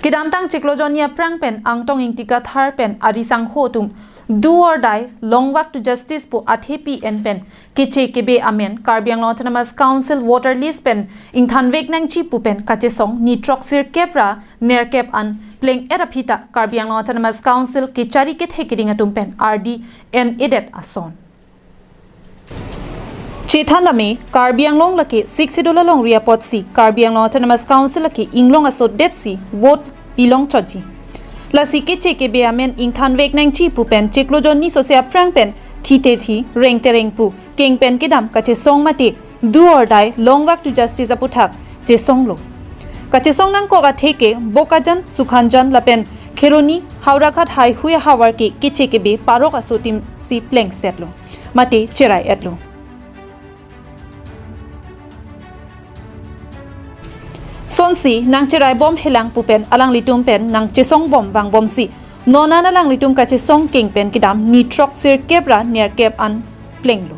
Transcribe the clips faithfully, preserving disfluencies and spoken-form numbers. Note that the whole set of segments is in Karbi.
Kedamtang chiklo jonni aphrang pen Angtong Ingti Kathar pen adi sangho atum do or die, long walk to justice pu athepi en pen keche kebe amen Karbi Anglong Autonomous Council voter list pen ingthanvek nangji pu pen kachesong ni throksirkep ra nerkep an pleng-et aphi ta Karbi Anglong Autonomous Council kechari kethe keding atum pen ardi en-edet ason. Chethan dame, Karbi Anglong lake Sixth Schedule alongri apotsi Karbi Anglong Autonomous Council lake inglong aso detsi vote pilong chotji. Lasi keche kebe amen ingthanvek nangji pu pen chiklo jonni sose aphrang pen thite thi, rengte rengpu, keng pen kedam kachesong mate do or die, long walk to justice aputhak chesonglo. Kachesong nangkok atheke Bokajan, Sukhanjan lapen Kheroni, Howraghat haihui ahavar ke keche kebe parok aso atimsi plengsetlo mate cherai-etlo. Sonsi nangcherai bom helang pu pen alanglitum pen nangchesong bom vangbomsi non an alanglitum kachesong keng pen kedam ni throksirkep ra nerkep an plenglo.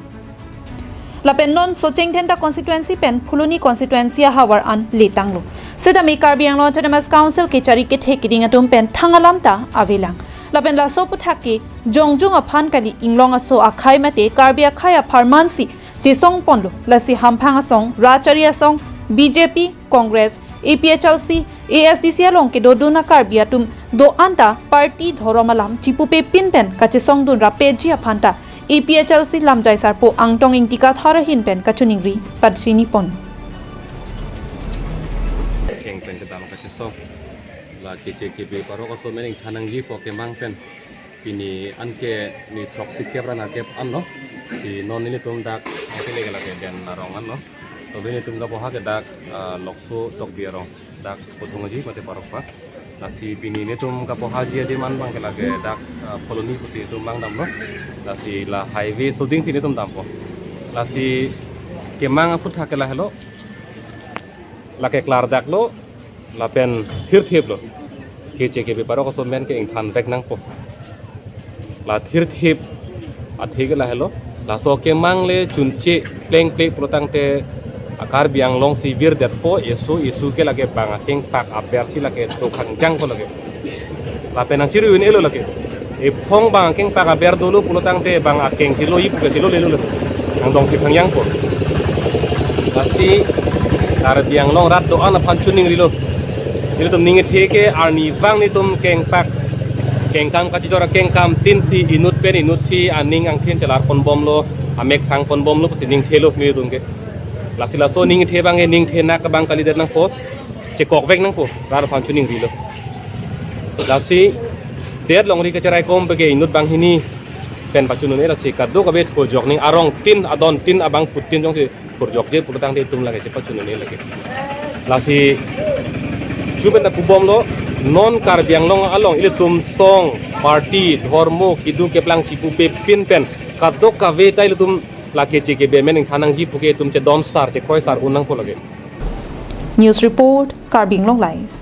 Lapen non Socheng Dhenta constituency pen Phuloni constituency ahavar an letanglo. Setame Karbi Anglong Autonomous Council kechari kethe keding atum pen thang alam ta avelang. Lapen laso aputhak ke jongjung aphan kali, inglong aso akhei mate Karbi akhei apharmansi chesong ponlo. Lasi hamphang asong, rachari asong, B J P, Congress, A P H L C, A S D C along kedodun a-Karbi atum do-an ta party dhorom alam chipupe pin pen kachesongdun rapji aphan ta A P H L C lamjai sarpo Angtong Ingti Kathar ahin pen kachiningri pachini pon. Keng pen kedam kachesong, la keche kebe parok aso amen ingthan nangji pu kemang pen pini anke ni throksirkep ra nerkep anlo. Si non nelitum dak hotel ke lake den arong anlo. To nelitum kapoha ke dak, ah, Lokso Tokbi arong, dak Pothungji mate parok pa. Lasi pini nelitum kapohaji adim an abang ke lake dak, ah, Phuloni pusi nelitum abang damlo. Lasi la highway sodingsi nelitum dampo. Lasi kemang aputhak ke lahelo. Lake klardaklo, lapen thirthiplo. Keche kebe parok aso amen ke ingthanvek nangpo. La thirthip athe ke lahelo. Laso kemang le chunche plengple pulotangte a-Karbi Anglong si virdetpo, eso eso ke lake bang akengpak abersi lake to khangjangpo lake. Lapen nangchiri un-elo lake. Ephong bang akengpak aber dolo pulotangte bang akeng chilo ip ke chilo lelo lake. Nangdong thip khangjangpo. Lasi Karbi Anglong rat do-an aphan chiningrilo. Nelitum ning kethe ke arnivang nelitum kengpak kengkam kachijor akengkam tin si inut pen inut si aning angthin chelar ponbomlo, amek thang ponbomlo pusi ningthelo nelitum ke. Lasi laso ning kethe abang ke ningthe nak abang kalidet nangpo, chekokvek nangpo, rat aphan chiningrilo. Lasi det longri kacherai kom beke inut banghini pen pachun un-e, lasi kadokave thurjok ning arong tin adon tin abangphutin jongsi thurjokje pulotangte itum lake chepachun un-e lake. Lasi chu pen ta pubomlo, non Karbi Anglong along ilitum song, party, dhormo, keduk keplang chipupe pin pen kadokave ta ilitum lake keche kebe amen ingthan nangji puke itum chedon sar chekroi sar un nangpo lake. News report, Karbi Anglong Live.